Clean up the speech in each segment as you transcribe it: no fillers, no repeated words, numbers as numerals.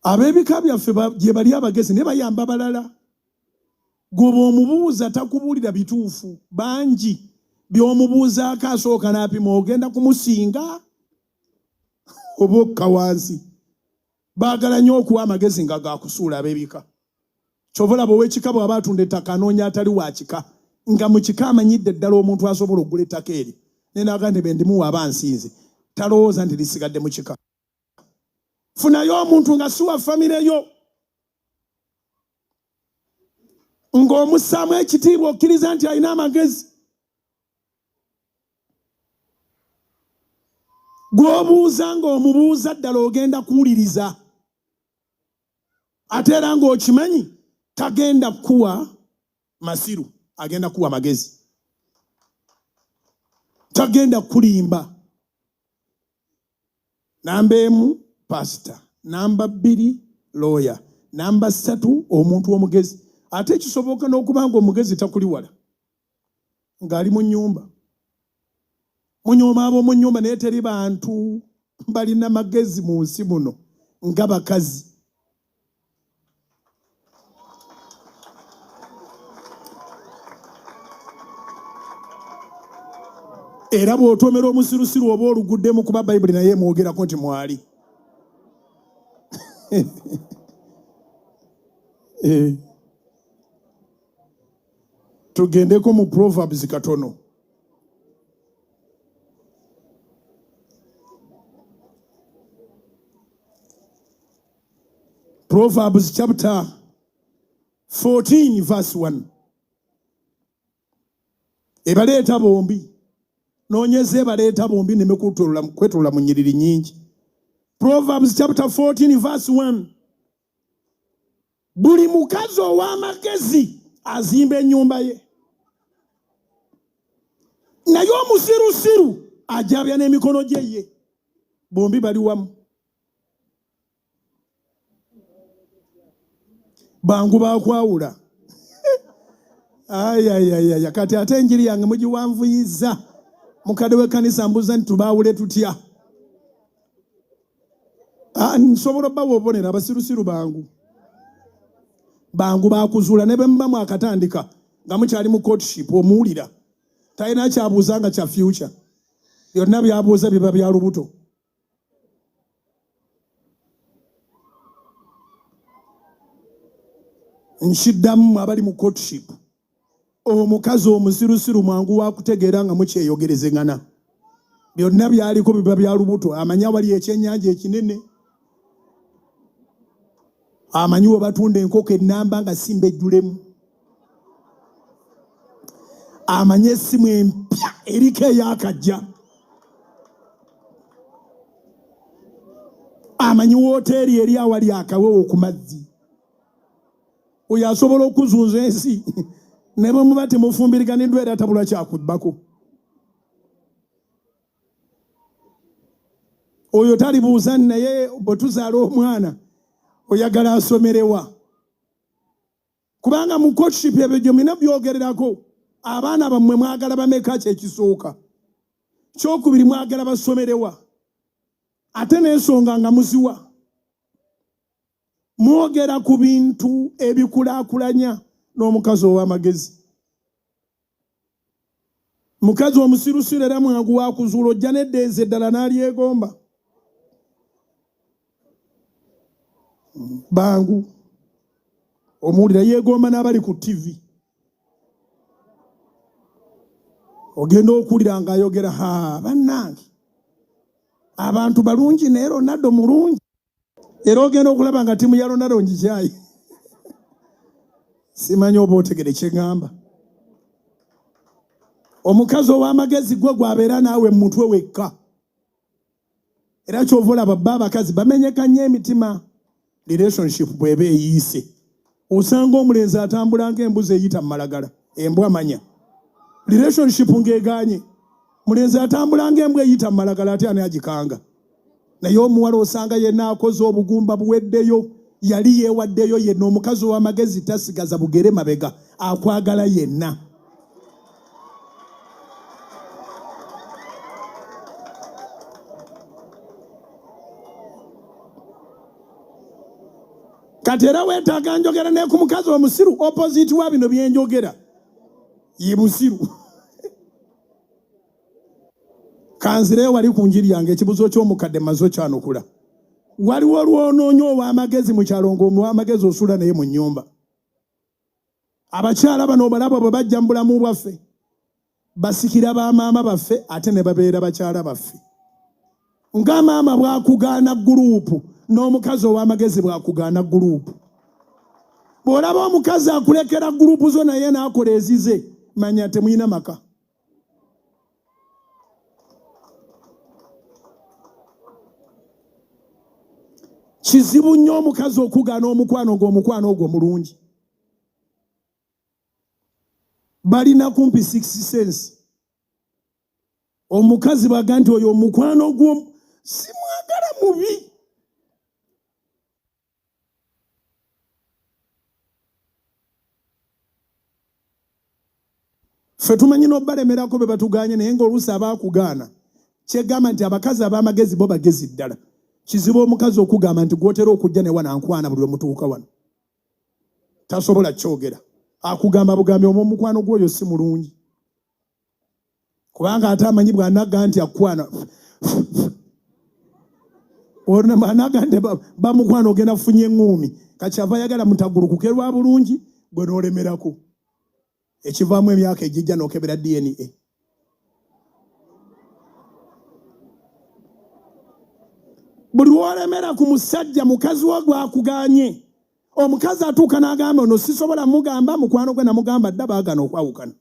Ab'ebika byaffe gye bali abagezi naye bayamba balala. Gwoba omubuuza takubuulira bituufu. Bangi by'omubuuzaako asooka n'apima ogenda kumusinga oba okka wansi. Baagala nnyo okuwa amagezi nga gakusuula ab'ebika. Kyova olaba ow'ekika bw'aba atunda ettaka anoonya atali wa kika nga mu kika amanyidde ddala omuntu asobola okugula ettaka eryo naye n'agamba nti bendimuwa aba ansinze, talowooza nti lisigadde mu kika. Funayo omuntu nga si wa famire yo ng'omussaamu ekitiibwa okkiriza nti alina amagezi gw'obuuza ng'omubuuza ddala ogenda kuwuliriza ate era ng'okimanyi tagenda kukuwa masiru, agenda kukuwa magezi, tagenda kukulimba. Namba 1 pasita, namba 2 looya, namba 3 omuntu omugezi. Ate kisoboka n'okuba nga omugezi takuli wala ng'ali mu nnyumba, munyooma ab'omu nnyumba, naye teri bantu balina magezi mu nsi muno nga bakazi. Era bw'otomera omusirusiru oba oluguddemu, kuba Bayibuli naye emwogerako nti mwali. Tugendeko mu Proverbs katono. Proverbs chapter 14 verse 1. Ebaleeta bombi, noonyeza ebaleeta bombi nneme kwetolola mu nnyiriri nnyingi. Proverbs chapter 14 verse 1. Buli mukazi ow'amagezi azimba ennyumba ye, naye omusirusiru ajabya n'emikono gye ye. Bombi bali wamu. Bangu bakwawula. Ayayayaya, kati ate enjiri yange mugiwanvuyizza. Mukadde w'ekkanisa mbuuza nti tubaawule tutya? Nsobola obbawa obubonero. Abasirusiru bangu bangu bakuzuula, ne bwe muba mwakatandika nga mukyali mu courtship omuwulira talina kyabuuza nga kya future, byonna byabuuza biba bya lubuto. Nkiddamu abali mu courtship, omukazi omusirusiru mwangu wa kutegeera nga mukyeyogerezegana, byonna byaliko biba bya lubuto. Amanyi awali ekyennyanja ekinene, amanyi we batunda enkoko ennamba nga simba ejjulemu, amanyi essimu empya eriko eyakajja, amanyi wooteeri eri awali akawewo ku mazzi. Oyo asobola okuzunza ensi ne bwe muba temufumbiriganiddwa, era tabulwa kyakubbako. Oyo talibuuza naye bwe tuzaala omwana oyagala asomerewa, kubanga mu courtship ebyo gye mulina byogererako. Abaana bammwe mwagala bameka? Kyekisooka. Kyokubiri, mwagala basomerewa? Ate n'ensonga nga muziwa, mwogera ku bintu ebikulaakulanya n'omukazi ow'amagezi. Mukazi omusirusiru era mwangu wa kuzuula, ojja n'eddenzi eddala n'alyegomba. Bangu omuwulira yeegomba n'abali ku TV. Ogenda okuwulira ng'ayogera, ha bannange abantu balungi naye Ronaldo mulungi. Era ogenda okulaba nga ttiimu ya Ronaldo ngikyayi. Simanyi oba otegere kye ŋŋamba. Omukazi ow'amagezi gwe gwabeera naawe mu mutwe wekka. Era ky'ova olaba bo abakazi bamenyeka nnyo emitima relationship bw'eba eyiise. Osanga omulenzi atambula ng'embuzi eyita mu malagala, embwa manya. Relationship ng'egaanye. Mulenzi atambula ng'embwa eyita mu malagala, ate ani agikanga? Naye omuwala osanga yenna akoze obugumba buweddeyo, yali yeewaddeyo yenna. Omukazi ow'amagezi tasigaza bugere mabega, akwagala yenna. Kati era weetaaga njogera ne ku mukazi omusiru, opposite wa bino bye njogera ye busiru. Kanzireyo wali ku njiri yange, ekibuzo ky'omukadde mmaze okyanukula. Waliwo lw'onoonya ow'amagezi mu kyalo ng'ow'amagezi osula naye mu nnyumba. Abakyala bano obalaba bwe bajja mu bulamu bwaffe, basikira ba maama baffe ate ne babeera bakyala baffe. Nga maama bw'akugaana guluupu, n'omukazi ow'amagezi bw'akugaana guluupu. Bw'olaba omukazi akulekera guluupu zo naye n'akola ezize, manya temulina maka. Kizibu nnyo omukazi okugaana omukwano ng'omukwano ogwo mulungi. Balina kumpi six sense. Omukazi bwaga nti oyo omukwano gwo simwagala mubi. Ffe tumanyi n'obalemerako be batuganye, naye ng'oluusi abaakugaana. Kyegamba nti abakazi ab'amagezi bo bagezi ddala. Kizibu omukazi okugamba nti gw'otera okujja ne wano ankwana buli lwe mutuuka wano. Tasobola kyogera. Akugamba bugambi omwo omukwano gw'oyo si mulungi. Kubanga ate amanyi bw'anagga nti akwana. Anaga nti bamukwana ogenda kufunya eŋŋuumi. Kati ava ayagala mutagulukuke lwa bulungi gwe n'olemerako. Ekivaamu emyaka egijja n'okebera DNA. Buli lw'olemera ku musajja mukazi wo gw'akuganye, omukazi atuuka n'agamba ono sisobola mugamba, mukwano gwe namugamba dda baagana okwawukana.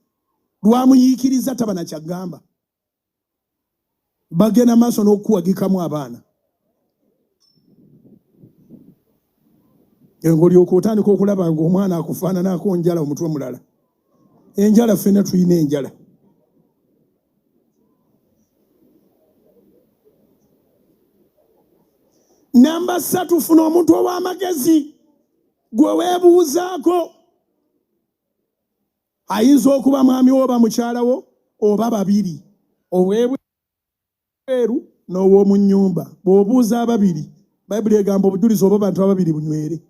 Lwamuyiikiriza taba na kyagamba. Bagenda maaso n'okukuwagikamu abaana. Ng'olyoka otandika okulaba ng'omwana akufaananako njala omutwe mulala. Enjala ffenna tulina enjala. Namba 3, funa omuntu ow'amagezi gwe weebuuzaako. Ayinza okuba mwami wo oba mukyala wo oba babiri, ow'ebweru n'ow'omu nnyumba. Bw'obuuza ababiri, Bayibuli egamba obujulizi oba bantu ababiri bunywere.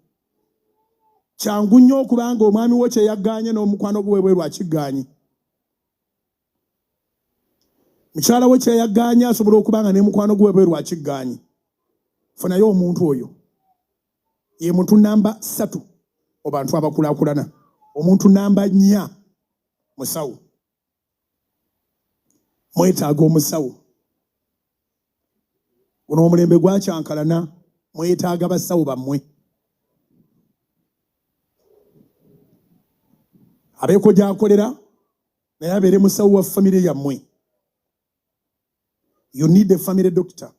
Kyangu nnyo okubanga omwami wo kye yaggaanye n'omukwano gwe w'ebweru akiggaanye. Mukyala we kye yaggaanye asobola okuba nga ne mukwano gwe w'ebweru akiggaanye. Funayo omuntu oyo. Ye muntu namba 3 mu bantu abakulaakulana. Omuntu namba 4 musawo. Mwetaaga omusawo. Guno omulembe gwakyankalana, mwetaaga basawo bammwe. Abeeko gy'akolera naye abeere musawo wa famire yammwe. You need a family doctor.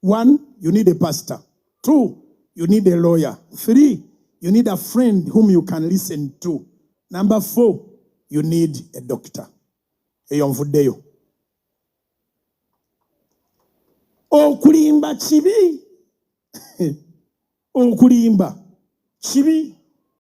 1, you need a pastor. 2, you need a lawyer. 3, you need a friend whom you can listen to. Number 4, you need a doctor. Eyo nvuddeyo. Okulimba kibi. Okulimba kibi.